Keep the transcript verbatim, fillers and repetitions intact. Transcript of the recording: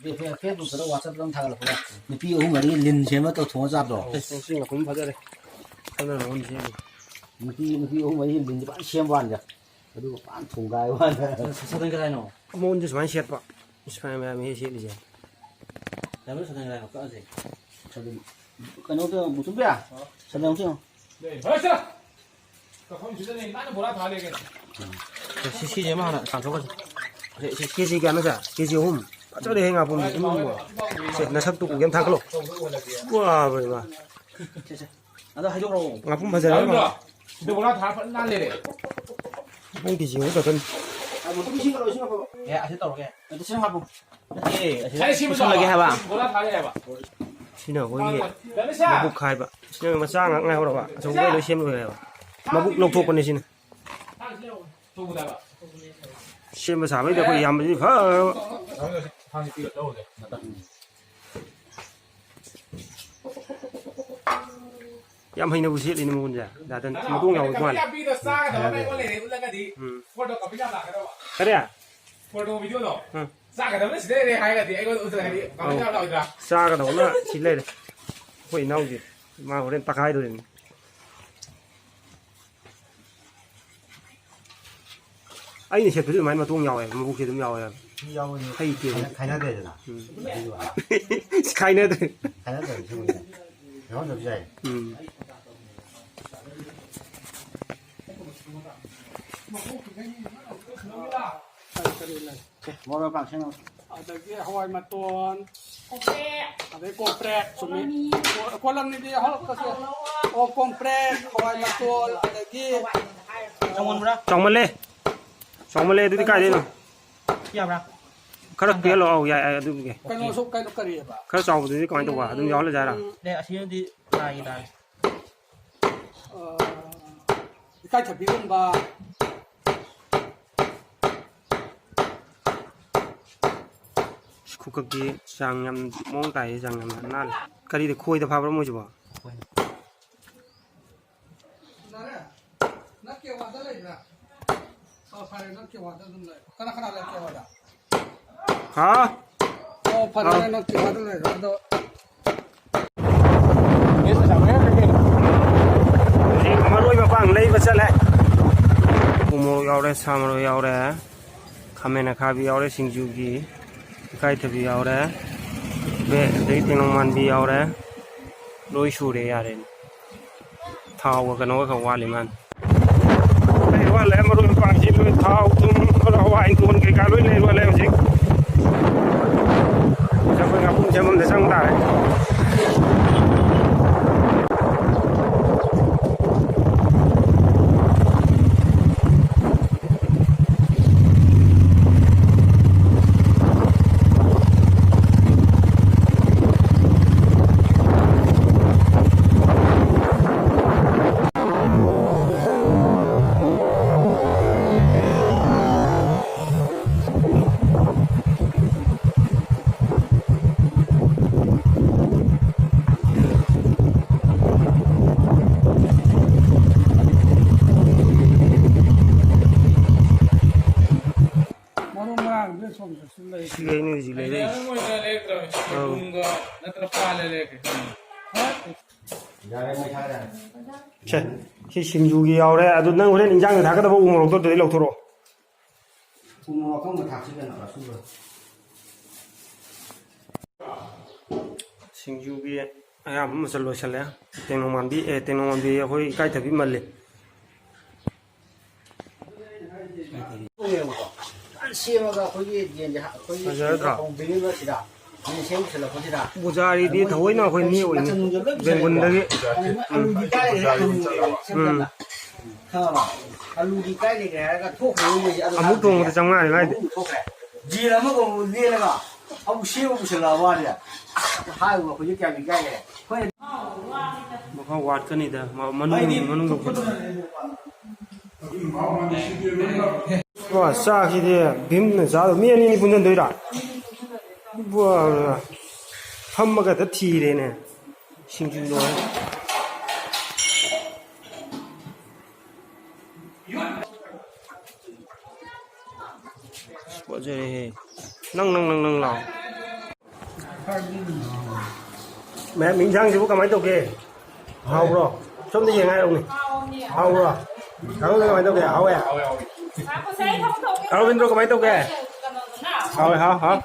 ꯐꯦ-, ꯐꯦ-, Facebook ꯇꯔ WhatsApp ꯇꯔ ꯑꯃ ꯊꯥꯒꯠꯂꯛꯄꯗ ꯅꯨꯄꯤ ꯑꯍꯨꯝ ꯃꯔꯤ ꯂꯤꯟ ꯁꯦꯝꯕ ꯇꯧ ꯊꯣꯡꯉ ꯆꯥꯕꯗꯣ꯫ ꯑꯁ, ꯉꯁꯤ ꯉꯥꯄ꯭ꯔꯨꯝ ꯐꯖꯔꯦ꯫ ꯀꯅꯥꯅ ꯉꯝ ꯁꯦꯝꯃꯤ? ꯅꯨꯄꯤ, ꯅꯨꯄꯤ ꯑꯍꯨꯝ ꯃꯔꯤ ꯂꯤꯟꯁꯦ ꯐꯖꯅ ꯁꯦꯝꯕ ꯋꯥꯅꯤꯗ꯫ ꯑꯗꯨꯒ ꯐꯖꯅ ꯊꯣꯡꯒꯥꯏꯕ ꯋꯥꯅꯤꯗ꯫ ꯁ-, ꯁ-, ꯁꯗꯟ ꯀꯗꯥꯏꯅꯣ? ꯃꯉꯣꯟꯗ ꯁꯨꯃꯥꯏꯅ ꯁꯦꯠꯄ꯫ ꯏꯁ, ꯐꯅꯌꯥꯝ ꯌꯥꯝꯃꯤ ꯁꯦꯠꯂꯤꯁꯦ꯫ ꯀꯩꯅꯣ ꯁꯗꯟ ꯀꯗꯥꯏꯅꯣ? ꯀꯛꯑꯁꯦ꯫ ꯁꯗꯟ, ꯀꯩꯅꯣꯗ, ꯃꯨꯇꯨꯝꯕꯤꯌꯥ? ꯁꯗꯟ ꯑꯃꯨꯛꯇ ꯌꯦꯡꯉꯣ꯫ ꯂꯩ꯫ ꯍꯣꯏ, ꯁꯦ! ꯀꯈꯣꯡꯁꯤꯗ ꯂꯩ, ꯅꯥꯟꯅ ꯕꯣꯔꯥ ꯊꯥ ꯂꯩꯔꯦ꯫ ꯁꯤ, ꯁꯤꯁꯦ ꯑꯃ ꯍꯥꯟꯅ ꯆꯥꯝꯊꯣꯛꯈ꯭ꯔꯁꯤ꯫ ꯁꯤ, ꯁꯤ, ꯀꯦ ꯖꯤ ꯀꯌꯥꯅꯣ ꯁꯦ? ꯀꯦ ꯖꯤ ꯑꯍꯨꯝ꯫ ꯐꯖꯔꯦꯍꯦ ꯉꯥꯄꯨꯝꯁꯦ꯫ ꯏꯃꯥ, ꯏꯃꯥ꯫ ꯁꯦ, ꯅꯁꯛꯇꯨ ꯎꯒꯦ ꯑꯝꯇ ꯊꯥꯡꯒꯠꯂꯣ꯫ ꯋꯥꯕ ꯏꯃꯥ꯫ ꯁꯦ, ꯁꯦ꯫ ꯑꯗꯣ ꯍꯥꯏꯗꯣꯛꯈ꯭ꯔꯣ꯫ ꯉꯥꯄꯨꯝ ꯐꯖꯔꯦ ꯌꯥꯔꯣꯏꯗ꯭ꯔꯣ? ꯏꯃꯥ꯫ ꯁꯤꯗ ꯕꯣꯔꯥ ꯊꯥ ꯐꯖꯅ ꯅꯥꯟ ꯂꯩꯔꯦ꯫ ꯉꯥꯄꯨꯝ ꯀꯦ ꯖꯤ ꯑꯍꯨꯝ ꯈꯛꯇꯅꯤ꯫ ꯑ, ꯃꯇꯨꯝ ꯏꯁꯤꯡ ꯀꯩꯅꯣ, ꯏꯁꯤꯡ ꯍꯥꯞꯄꯣ꯫ ꯑꯦ, ꯑꯁꯤ ꯇꯧꯔꯒꯦ꯫ ꯑꯗꯨ ꯏꯁꯤꯡ ꯍꯥꯞꯄꯣ꯫ ꯅꯠꯇꯦ, ꯑꯁꯤꯗ ꯁꯥꯏ ꯁꯦꯝꯕꯗꯣ ꯄꯨꯁꯜꯂꯒꯦ ꯍꯥꯏꯕ꯫ ꯕꯣꯔꯥ ꯊꯥ ꯂꯩ ꯍꯥꯏꯕ꯫ ꯁꯤꯅ ꯑꯩꯈꯣꯏꯒꯤ ꯗꯥ ꯃꯦꯁꯥ! ꯃꯕꯨꯛ ꯈꯥꯏꯕ꯫ ꯁꯤꯅ ꯃꯆꯥ ꯉꯥꯛ ꯉꯥꯏꯍꯧꯔꯕ꯫ ꯑꯆꯧꯕ ꯂꯣꯏ ꯁꯦꯝ ꯂꯣꯏꯔꯦꯕ꯫ ꯃꯕꯨꯛ ꯂꯧꯊꯣꯛꯄꯅꯦ ꯁꯤꯅ꯫ ꯁꯦꯝꯕ ꯁꯥꯕꯩꯗꯤ ꯑꯩꯈꯣꯏ ꯏꯌꯥꯝꯕꯁꯤꯗꯤ ꯐꯕ꯫ ꯌꯥꯝ ꯍꯩꯅꯕꯨ ꯁꯦꯠꯂꯤꯅꯦ ꯃꯒꯨꯟꯁꯦ꯫ ꯗꯥꯇꯟ ꯃꯇꯣꯡ ꯌꯥꯎꯕ ꯃꯥꯜꯂꯦ꯫ ꯎꯝ꯫ ꯀꯔꯤ? ꯎꯝ꯫ ꯆꯥꯒꯗꯕꯅ ꯁꯤ ꯂꯩꯔꯦ꯫ ꯑꯩꯈꯣꯏ ꯏꯅꯥꯎꯁꯦ꯫ ꯃꯥ ꯍꯣꯔꯦꯟ ꯇꯛꯈꯥꯏꯗꯣꯔꯤꯕꯅꯤ꯫ ꯑꯩꯅ ꯁꯦꯠꯄꯁꯨ ꯑꯗꯨꯃꯥꯏꯅ ꯃꯇꯣꯡ ꯌꯥꯎꯋꯦ, ꯃꯕꯨꯛꯁꯦ ꯑꯗꯨꯝ ꯌꯥꯎꯋꯦ꯫ ꯁꯤ ꯌꯥꯎꯕꯅꯤ꯫ ꯍꯩꯇꯦꯕ꯫ ꯈꯥꯏꯅ-, ꯈꯥꯏꯅꯗ꯭ꯔꯦꯗꯅ꯫ ꯎꯝ꯫ ꯑꯗꯨꯒꯤ ꯋꯥꯅꯤ꯫ ꯈꯥꯏꯅꯗ꯭ꯔꯦ꯫ ꯈꯥꯏꯅꯗ꯭ꯔꯦ, ꯁꯤꯕꯨꯗꯤ꯫ ꯌꯥꯎꯍꯟꯗꯕꯁꯨ ꯌꯥꯏ꯫ ꯎꯝ꯫ ꯃꯣꯔꯣꯛ ꯃꯄꯥꯡ ꯁꯦꯝꯃꯣ꯫ ꯑꯗꯒꯤ ꯍꯋꯥꯏ ꯃꯇꯣꯟ, ꯑꯗꯩ ꯀꯣꯝꯄ꯭ꯔꯦꯛ, ꯆꯨꯝꯃꯤ꯫ ꯀꯣ-, ꯀꯣꯂꯝꯅꯤꯗꯤ ꯍꯧꯔꯛꯄꯁꯦ꯫ ꯑꯣ, ꯀꯣꯝꯄ꯭ꯔꯦꯛ, ꯍꯋꯥꯏ ꯃꯇꯣꯟ, ꯑꯗꯒꯤ ꯆꯥꯎꯃꯟꯕ꯭ꯔꯥ? ꯆꯥꯎꯃꯜꯂꯦ꯫ ꯆꯥꯎꯃꯜꯂꯦ, ꯑꯗꯨꯗꯤ ꯀꯥꯏꯗꯩꯅꯣ? ꯌꯥꯕ꯭ꯔꯥ? ꯈꯔ ꯄꯤꯍꯜꯂꯣ꯫ ꯑꯧ, ꯌꯥꯏ, ꯌꯥꯏ, ꯑꯗꯨꯒꯤ꯫ ꯀꯩꯅꯣꯁꯨ, ꯀꯩꯅꯣ, ꯀꯔꯤꯑꯕ? ꯈꯔ ꯆꯥꯎꯕꯗꯨꯗꯤ ꯀꯃꯥꯏꯅ ꯇꯧꯕ? ꯑꯗꯨꯝ ꯌꯥꯎꯍꯜꯂꯁꯦ ꯍꯥꯏꯔꯣ? ꯎꯝ꯫ ꯑꯦ, ꯑꯁꯤꯅꯗꯤ ꯇꯥꯏ, ꯇꯥꯏ꯫ ꯑ, ꯏꯀꯥꯏꯊꯕꯤꯒꯨꯝꯕ꯫ ꯑꯁ, ꯈꯨꯀꯛꯇꯤ ꯆꯥꯡ ꯌꯥꯝ ꯃꯑꯣꯡ ꯇꯥꯏꯌꯦ, ꯆꯥꯡ ꯌꯥꯝ ꯅꯥꯜꯂꯦ꯫ ꯀꯔꯤꯗ, ꯈꯣꯏꯗ ꯐꯥꯕ꯭ꯔꯥ ꯃꯣꯏꯁꯤꯕꯣ? ꯈꯣꯏꯗ꯫ ꯅꯪ ꯀꯦꯋꯥꯗ ꯂꯩꯕ꯭ꯔꯥ? ꯑꯣ, ꯐꯔꯦ, ꯅꯪ ꯀꯦꯋꯥꯗ ꯑꯗꯨꯝ ꯂꯩ꯫ ꯀꯅꯥ ꯀꯅꯥ ꯂꯩ ꯀꯦꯋꯥꯗ? ꯍꯥ? ꯐꯔꯦ, ꯅꯪ ꯊꯤꯡꯒꯥꯗ ꯂꯩꯔꯣ꯫ ꯑꯗꯣ ꯍꯧꯖꯤꯛ ꯃꯔꯣꯏ ꯃꯄꯥꯡ ꯂꯩꯕ ꯆꯠꯂꯦ꯫ ꯎ ꯃꯣꯔꯣꯛ ꯌꯥꯎꯔꯦ, ꯁꯥ ꯃꯔꯣꯏ ꯌꯥꯎꯔꯦ, ꯈꯥꯃꯦꯟ ꯑꯈꯥꯕꯤ ꯌꯥꯎꯔꯦ, ꯁꯤꯡꯖꯨꯒꯤ ꯏꯀꯥꯏꯊꯕꯤ ꯌꯥꯎꯔꯦ, ꯕꯦ-, ꯑꯗꯩ ꯇꯦꯡꯅꯧ ꯃꯥꯟꯕꯤ ꯌꯥꯎꯔꯦ꯫ ꯂꯣꯏ ꯁꯨꯔꯦ, ꯌꯥꯔꯦꯅꯦ꯫ ꯊꯥꯎꯒ ꯀꯩꯅꯣꯒ ꯈꯛ ꯋꯥꯠꯂꯤ ꯃꯥꯜꯂꯦ꯫ ꯂꯩ ꯋꯥꯠꯂꯦ, ꯃꯔꯣꯏ ꯃꯄꯥꯡꯁꯤ ꯂꯣꯏ, ꯊꯥꯎ, ꯊꯨꯝ, ꯍꯋꯥꯏ, ꯇꯣꯟ ꯀꯩꯀꯥ ꯂꯣꯏ ꯂꯩ ꯋꯥꯠꯂꯦ ꯍꯧꯖꯤꯛ꯫ ꯑꯩꯈꯣꯏ ꯉꯥꯄꯨꯝ ꯁꯦꯝꯐꯝꯗ ꯆꯪ ꯇꯥꯔꯦ꯫ ꯃꯔꯨ ꯃꯔꯥꯡꯁꯦ ꯁꯣꯝꯗꯁꯨ ꯂꯩ꯫ ꯁꯤ ꯂꯩꯅꯤ ꯍꯧꯖꯤꯛ ꯂꯩꯔꯛꯏꯁꯦ꯫ ꯑꯧ꯫ ꯁꯦ, ꯁꯤ ꯁꯤꯡꯖꯨꯒꯤ ꯌꯥꯎꯔꯦ꯫ ꯑꯗꯨ ꯅꯪ ꯍꯣꯔꯦꯟ ꯏꯟꯖꯥꯡꯗ ꯊꯥꯛꯀꯗꯕ ꯎ ꯃꯣꯔꯣꯛꯇꯣ ꯑꯗꯨꯗꯩ ꯂꯧꯊꯣꯔꯛꯑꯣ꯫ ꯎ ꯃꯣꯔꯣꯛ ꯑꯀꯪꯕ ꯊꯥꯛꯁꯤ ꯀꯩꯅꯣ, ꯑꯁꯨꯕ꯫ ꯁꯤꯡꯖꯨꯒꯤ ꯑꯌꯥꯝꯕ ꯃꯆꯜ ꯂꯣꯏꯁꯜꯂꯦ꯫ ꯇꯦꯡꯅꯧ ꯃꯥꯟꯕꯤ, ꯑꯦ, ꯇꯦꯡꯅꯧ ꯃꯥꯟꯕꯤ ꯑꯩꯈꯣꯏ ꯏꯀꯥꯏꯊꯕꯤ ꯃꯜꯂꯤ꯫ ꯁꯦꯝꯃꯒ ꯑꯩꯈꯣꯏꯒꯤ ꯌꯦꯟꯁꯦ ꯑꯩꯈꯣꯏꯒꯤ ꯐꯖꯗ꯭ꯔꯣ? ꯀꯩꯅꯣ ꯍꯧꯗꯣꯏꯅꯦꯕ ꯁꯤꯗ꯫ ꯌꯦꯟ ꯁꯦꯝ ꯄꯨꯁꯜꯂꯛꯄꯁꯤꯗ꯫ ꯄꯨꯖꯥꯔꯤꯗꯤ ꯊꯑꯣꯏꯅ ꯑꯩꯈꯣꯏ ꯃꯤ ꯑꯣꯏꯅꯤ꯫ ꯃꯆꯟꯁꯨ ꯂꯣꯏ ꯄꯨꯁꯜꯂꯛꯑꯦ꯫ ꯕꯦꯡꯒꯨꯟꯗꯒꯤ꯫ ꯑꯗꯨ ꯑꯂꯨꯗꯤ ꯀꯥꯏ ꯂꯩꯈ꯭ꯔꯦ? ꯑꯂꯨ ꯁꯦꯝ ꯎꯝ꯫ ꯆꯠꯂ꯫ ꯈꯪꯉꯕ? ꯑꯂꯨꯗꯤ ꯀꯥꯏ ꯂꯩꯈ꯭ꯔꯦ ꯍꯥꯏꯔꯒ ꯊꯣꯛꯈ꯭ꯔꯦ ꯃꯣꯏꯁꯦ꯫ ꯑꯗꯨ ꯑꯃꯨꯛ ꯊꯥꯗ꯭ꯔꯤꯁꯦ꯫ ꯊꯣꯡꯕꯗ ꯆꯥꯝꯃꯉꯥꯅꯤ ꯃꯥꯏꯗꯤ꯫ ꯑꯃꯨꯛ ꯊꯣꯛꯈ꯭ꯔꯦ꯫ ꯌꯦꯟ ꯑꯃꯒ ꯑꯃꯨꯛ ꯂꯦꯜꯂꯒ ꯑꯃꯨꯛ ꯁꯦꯝꯃ ꯄꯨꯁꯜꯂꯛꯑꯕ ꯋꯥꯅꯤꯗ꯫ ꯍꯥꯏꯕ ꯑꯩꯈꯣꯏꯁꯦ ꯀꯌꯥꯝ ꯏꯀꯥꯏꯈ꯭ꯔꯦ꯫ ꯑꯩꯈꯣꯏꯅ ꯃꯈꯥ ꯋꯥꯠꯀꯅꯤꯗ, ꯃ-, ꯃꯅꯨꯡ, ꯍꯥꯏꯗꯤ ꯃꯅꯨꯡ ꯌꯧꯕꯗ꯫ ꯋꯥ, ꯆꯥꯛꯁꯤꯗꯤ ꯚꯤꯝꯅ ꯆꯥꯗꯧ, ꯃꯤ ꯑꯅꯤꯅꯤ ꯄꯨꯟꯁꯤꯟꯗꯣꯏꯔꯥ? ꯋꯥ, ꯐꯝꯃꯒ ꯍꯦꯛꯇ ꯊꯤꯔꯦꯅꯦ꯫ ꯁꯤꯡꯖꯨ ꯂꯣꯏꯔꯦ꯫ ꯑꯁ, ꯐꯖꯔꯦꯍꯦ꯫ ꯅꯪ, ꯅꯪ, ꯅꯪ, ꯅꯪ ꯂꯥꯎ꯫ ꯃꯌꯥꯝ, ꯏꯟꯁꯥꯡꯁꯤꯕꯨ ꯀꯃꯥꯏꯅ ꯇꯧꯒꯦ? ꯍꯥꯎꯕ꯭ꯔꯣ? ꯁꯣꯝꯗ ꯌꯦꯡꯉ ꯍꯥꯏꯔꯛꯎꯅꯦ꯫ ꯍꯥꯎꯕ꯭ꯔꯣ? ꯍꯥꯎꯕ꯭ꯔꯣ? ꯀꯃꯥꯏꯅ ꯇꯧꯒꯦ? ꯍꯥꯎꯋꯦ? ꯑꯔꯕꯤꯟꯗ꯭ꯔꯣ, ꯀꯃꯥꯏꯅ ꯇꯧꯒꯦ? ꯍꯥꯎꯋꯦ, ꯍꯥꯎ, ꯍꯥꯎ꯫